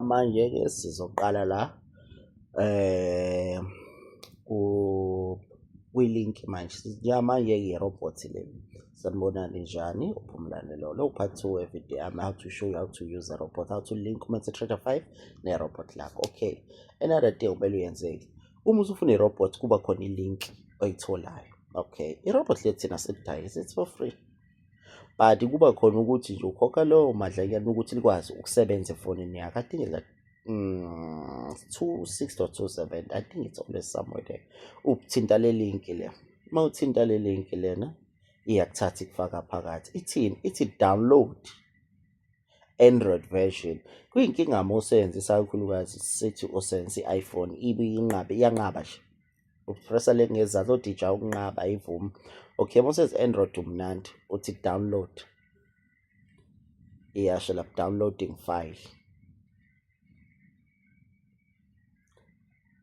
Manje-ke sizoqala la eh ku kwi-link manje. Njengamanje-ke i-robot le. Sanibonani, njani? UPhumlani lo. Lo part 2 wevideo yami, how to show you how to use a robot, how to link uMetaTrader 5 ne-robot lakho. Okay. Another thing okumele uyenze-ke, uma usufuna i-robot kuba khona i-link oyitholayo. Okay. I-robot le thina sikudayisa, it's for free. But kuba khona ukuthi nje ukhokha lowo madlanyana ukuthi likwazi ukusebenza efonini yakho. I think it's like 26 or 27, I think it's always somewhere there. Uthinta le link le, uma uthinta le link lena iyakuthatha ikufaka phakathi. Ithini? Ithi download Android version. Kuyinkinga uma usebenzisa, kakhulukazi sithi usebenzisa i-iPhone, ibe inqabe, iyanqaba nje upressa le ngezansi odija ukunqaba, ayivumi. Okay, uma usebenzisa Android umnandi, uthi download, iyasho lapho downloading file.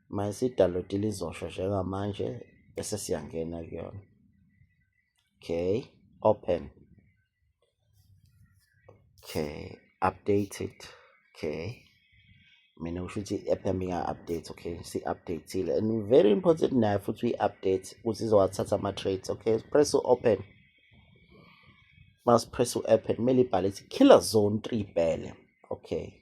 Mase idownloadile izosho njengamanje, bese siyangena kuyona. Okay, open. Okay, update it. Okay, mina kusho ukuthi i-app yami inga-update. Okay, si-update-ile, and very important nayo futhi uyi-update ukuthi izowathatha ama-trades. Okay, press u-open. Masi press u-open, kumele ibhale ithi Killer Zone 3 bhele. Okay,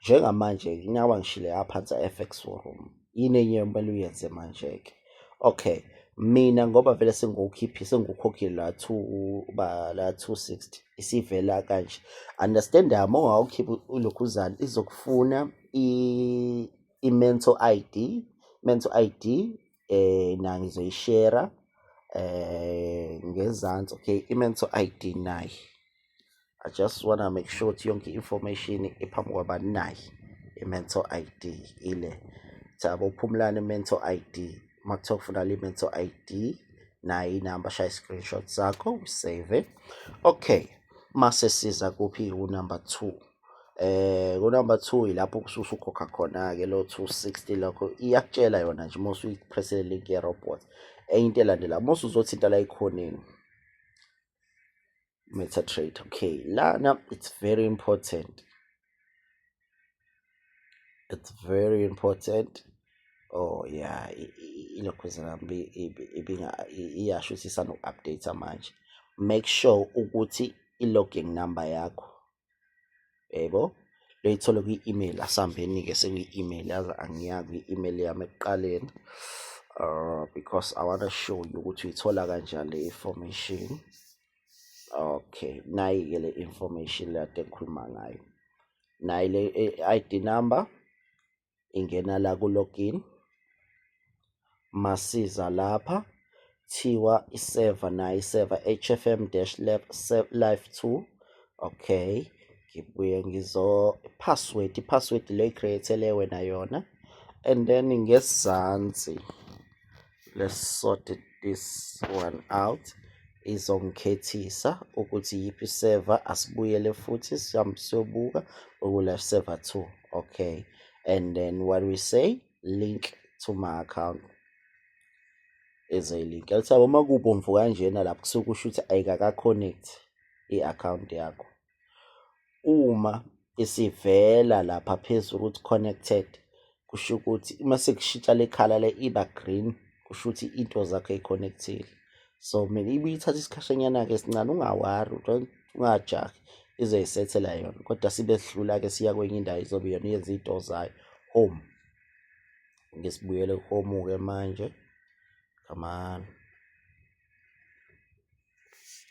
njengamanje ngingaba ngishile aphansi FX Forum. Yini enye kumele uyenze manje-ke? Okay, mina ngoba vele sengiwukhiphi, sengikukhokhile la 2 ba la 260, isivela kanje. Understand, uma ungawukhiphi ulokhuzana izokufuna i-mentor ID, mentor ID na ngizoyishare ngezansi. Okay, i-mentor ID nayi. I just wanna make sure ukuthi yonke i-information iphambi kwabani. Nayi i-mentor ID ile thabo uPhumlani mentor ID. Uma kuthiwa kufuna le mentor ID, nayi inamba, shaya i-screenshot sakho, save. Okay, mase siza kuphi? Ku-number 2. Ku-number 2 ilapho kusuke ukhokha khona-ke lo 260. Lokho iyakutshela yona nje uma usuyipressele link ye-robot. Enye into elandela, uma usuzothinta la ekhoneni MetaTrader. Okay, lana it's very important, it's very important. Oh yeah, ilokhuzana ibinga iyasho ukuthi isanoku-update manje. Make sure ukuthi i-login number yakho yebo loyithole kwi-email. Asihambeni-ke sekwi-email, yazi angiya kwi-email yami ekuqaleni, because I want to show you ukuthi uyithola kanjani le information. Okay, nayi-ke le information le kade ngikhuluma ngayo, nayi le ID number ingena la ku-login. Masiza lapha thiwa i-server, nayo i-server HFM-live 2. Okay, ngibuye ngizo password, i-password le create wena yona, and then ngezansi, let's sort it, this one out. Izongikhethisa ukuthi yiphi server. Asibuyele futhi sihambe siyobuka uku-live server 2. Okay, and then what we say, link to my account. Eze-link elithabo uma kubomvu kanjena lapho kusuke kusho ukuthi ayikaka-connect i-account yakho. Uma isivela lapha phezulu ukuthi connected, kusho ukuthi uma sekushintsha le colour le iba green, kusho ukuthi into zakho ey'connectile. So mina ibuye ithatha isikhashanyana-ke esincane, ungawari, ungajahi, izoyisethela yona. Kodwa sibe sidlula-ke siya kwenye indawo, izobe yona iyenza iy'nto zayo. Home, ngeke sibuyele ku-home-ke manje. Come on,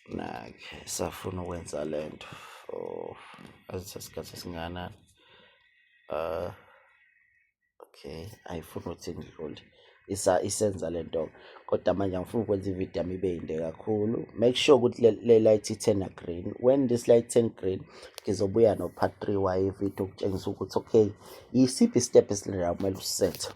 nakhe safuna ukwenza lento. Oh, azithatha isikhathi esingakanani? Okay, ayifuni ukuthi ngidlule, isa isenza lento, kodwa manje angifuni ukwenza ividiyo yami ibe yinde kakhulu. Make sure ukuthi le light i-turn green. When this light turn green, ngizobuya no part 3 wayo ividiyo ukutshengisa ukuthi okay, yisiphi step esilandelayo kumele usisethe.